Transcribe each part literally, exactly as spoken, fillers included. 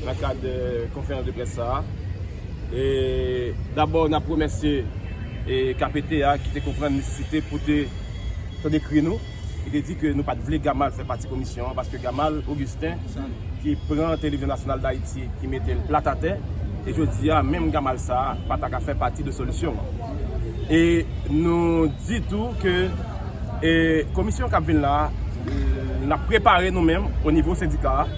Nan kad, eh, konferans de près sa a. E dabò, n ap remèsye, eh, K P T a ki te konprann nesesite pou te tande kri nou, ki te di ke nou pa t vle Gamal fè pati komisyon an, paske Gamal Augustin, ki pran Televizyon Nasyonal Dayiti, ki mete l plat atè, e jodi a, menm Gamal sa a pa ta ka fè pati de solisyon an. E nou di tou ke, eh, komisyon k ap vin la a, n ap prepare nou menm o nivo sendika a,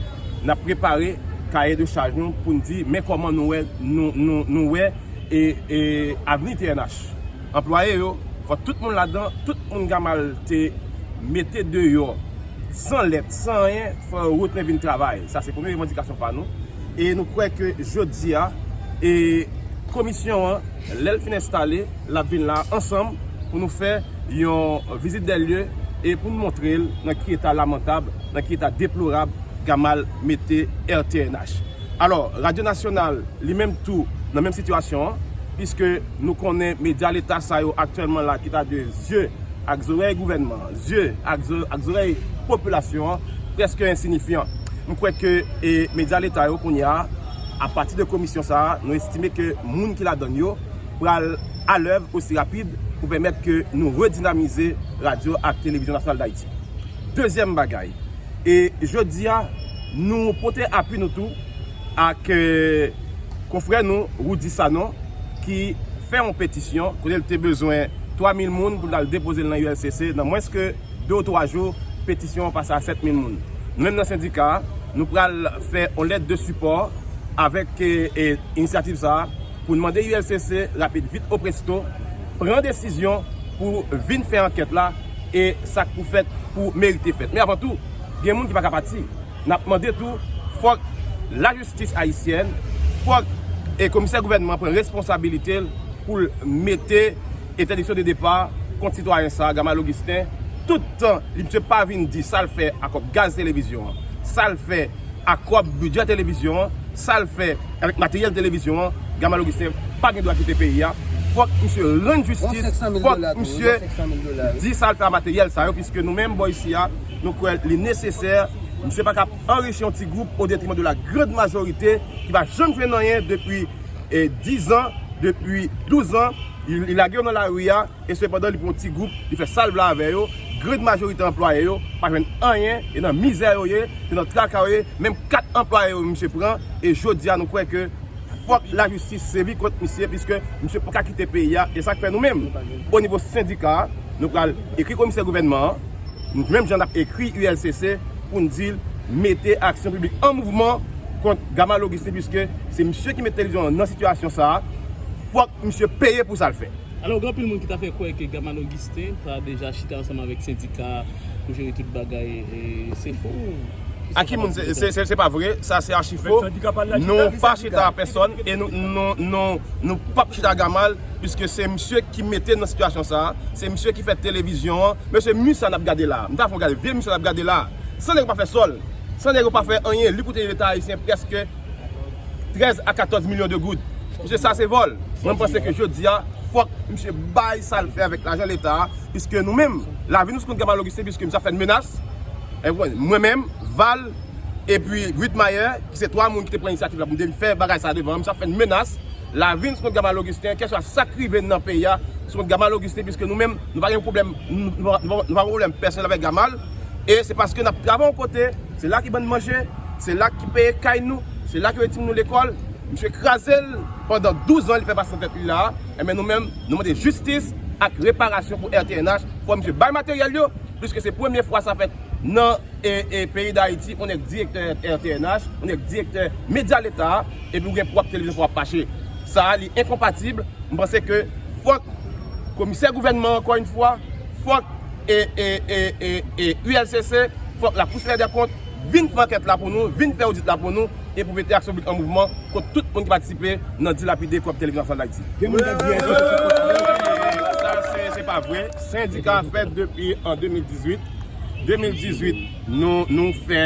n ap prepare kaye de chaj nou pou n di, men kòman nou wè, nou, nou, nou wè e, e avni T N H. Anplwaye yo, fò tout moun ladan, tout moun Gamal te mete deyò, san lèt, san anyen, fò yo retounen vin travay. Sa se premye revandikasyon pa nou. E nou kwè ke jodi a, e komisyon an, lè l fin enstale, l ap vin la ansanm pou nou fè yon vizit dè lye e pou n montre l nan ki eta lamantab, nan ki eta deplorab Gamal mete R T N H. Alò, Radyo Nasyonal, li menm tou, nan menm sitiyasyon an, piske nou konnen medya leta sa yo aktyèlman la ki ta dwe zye ak zòrèy gouvènman an, zye ak zò-, ak zòrèy popilasyon an, prèske ensinifyan. M kwè ke, e, medya leta yo kounye a, apati de komisyon sa a, nou estime ke moun ki ladann yo pral alèv osi rapid pou pèmèt ke nou redinamize Radyo ak Televizyon Nasyonal Dayiti. Dezyèm bagay, e jodi a, nou pote apui nou tou ak, eh, konfrè nou, Roudy Sanon, ki fè yon petisyon kote l te bezwen twa mil moun pou l al depoze l nan U L C C. Nan mwens ke de ou twa jou, petisyon an pase a sèt mil moun. Nou menm nan sendika a, nou pral fè yon lèt de sipò avèk, eh, eh, inisyativ sa a pou n mande U L C C rapid, vit o presto, pran desizyon pou vin fè ankèt la e sa k pou fèt pou merite fèt. Men avan tou, gen moun ki pa ka pati. N ap mande tou, fòk lajistis ayisyèn, fòk, e, komisè gouvènman an pran responsabilite l pou l mete entèdiksyon de depa kont sitwayen sa a, Gamal Augustin, tout tan li, misye pa vin di sa l fè ak kòb gaz televizyon an, sa l fè ak kòb bidjè televizyon an, sa l fè avèk materyèl televizyon an, Gamal Augustin pa gen dwa kite peyi a. Fòk misye rann jistis, fòk misye di sa l fè ak materyèl sa yo, piske nou menm bò isi a, nou kwè li nesesè. Misye pa ka ap anrichi yon ti gwoup o detriman de la grande majorité ki pa janm jwenn anyen depi, eh, diz an, depi douz an, li, li lage yo nan lari a, e sepandan li pran yon ti gwoup, li fè sa l vle avè yo. Grande majorité anplwaye yo pa jwenn anyen, e nan mizè yo ye, se nan traka yo ye, menm kat anplwaye yo misye pran, e jodi a nou kwè ke fòk lajistis sèvi kont misye, piske misye pa ka kite peyi a, e sa k fè nou menm, o nivo sendika a, nou pral ekri komisè gouvènman an, nou menm jan n ap ekri U L C C pou n di l mete aksyon piblik an mouvman kont Gamal Augustin, piske se misye ki mete televizyon an nan sitiyasyon sa a, fòk misye peye pou sa l fè. Alò, gen anpil moun ki ta fè kwè ke Gamal Augustin ta deja chita ansanm avèk sendika pou jere tout bagay, e se fo. A ki moun? Se, se, se, se pa vre, sa se achi fo. Nou pa chita a pèsòn e nou, nou, nou, nou p ap chita a Gamal, piske se misye ki mete n nan sitiyasyon sa a, se misye ki fè televizyon an. Mesye, mi sa n ap gade la a, m ta fè w gade vye mi sa n ap gade la a. San nèg yo pa fè sòl, san nèg yo pa fè anyen, li koute Leta ayisyen prèske trèz a katòz milyon de goud. Mesye, sa se vòl. Mwen, m panse ke jodi a, fòk misye bay sa l fè avèk lajan Leta a, piske nou menm, lavi nou se kont Gamal Augustin, piske misye ap fè n menas. E mwen, mwen menm, Val, epi Widmayer, ki se twa moun ki te pran inisyativ la pou n te vin fè bagay sa a devan an, misye ap fè n menas. Lavi n se kont Gamal Augustin, kèlkeswa sa k rive n nan peyi a, se kont Gamal Augustin, piske nou menm, nou pa gen pwoblèm, nou, nou, nou, nou pa gen pwoblèm pèsonèl avèk Gamal. E se paske n ap travay yon kote, se la ki ban n manje, se la ki peye kay nou, se la ki voye timoun nou lekòl. Misye kraze l pandan douz an, li fè pase nan tèt li la a. Enben, nou menm, nou mande jistis ak reparasyon pou R T N H. Fò misye bay materyèl yo, piske se premye fwa sa fèt nan, e, e, peyi Dayiti, yon nèg direktè R T N H, yon nèg direktè medya Leta a, epi w gen pwòp televizyon pou w ap mache. Sa a, li enkonpatib. M panse ke fòk komisè gouvènman, ankò yon fwa, fòk, e, e, e, e, e, U L C C, fòk Lakou Siperyè dè Kont vin fè ankèt la pou nou, vin fè odit la pou nou, e pou mete aksyon piblik an mouvman kont tout moun ki patisipe nan dilapide kòb Televizyon Nasyonal Dayiti. Gen moun k ap di sa se pa vre. Sendika a fèt depi an de mil dizuit. De mil dizuit, nou, nou fè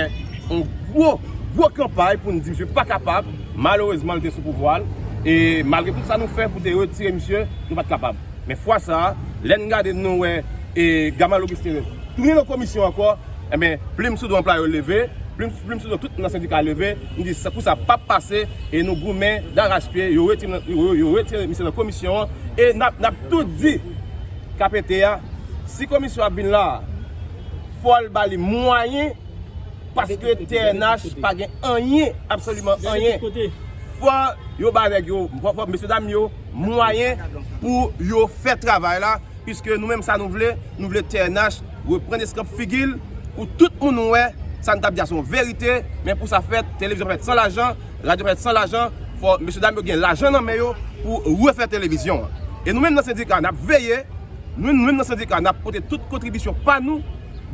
yon gwo, gwo kanpay pou n di misye pa kapab. Malerezman, li te sou pouvwa l. E malgre tout sa nou fè pou te retire misye, nou pa t kapab. Men fwa sa a, lè n gade, nou wè, e, Gamal Augustin tounen nan komisyon ankò, enben, plim sou do anplwaye yo leve, Plim, plim sou do tout nan sendika leve, nou di sa, pou sa p ap pase, e nou goumen darachpye, yo retire, yo, yo retire misye nan komisyon an, e n ap, n ap tou di K P T a, si komisyon ap vin la, fò l ba li mwayen, paske T N H pa gen anyen, absoliman anyen. Fò yo ba nèg yo, fò, fò mesye dam yo mwayen pou yo fè travay la, piske nou menm sa nou vle, nou vle T N H reprann eskanp figi l, pou tout moun wè, sa n t ap di a se yon verite, men pou sa fèt, televizyon fèt san lajan, radyo fèt san lajan, fò mesye dam yo gen lajan nan men yo pou refè televizyon an. E nou menm nan sendika, n ap veye, nou, nou menm nan sendika, n ap pote tout kontribisyon pa nou,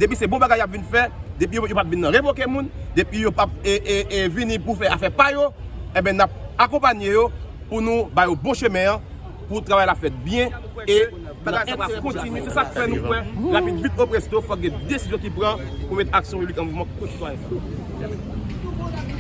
depi se bon bagay y ap vin fè, depi yo, yo p ap vin nan revoke moun, depi yo p ap e, e, e, vini pou fè afè pa yo, enben n ap akonpanye yo pou nou ba yo bon chemen an, pou travay la fèt byen e bagay sa va kontinye. Se sa k fè nou kwè, rapid, vit o presto, fòk gen desizyon ki pran pou met aksyon piblik an mouvman kont sitwayen sa.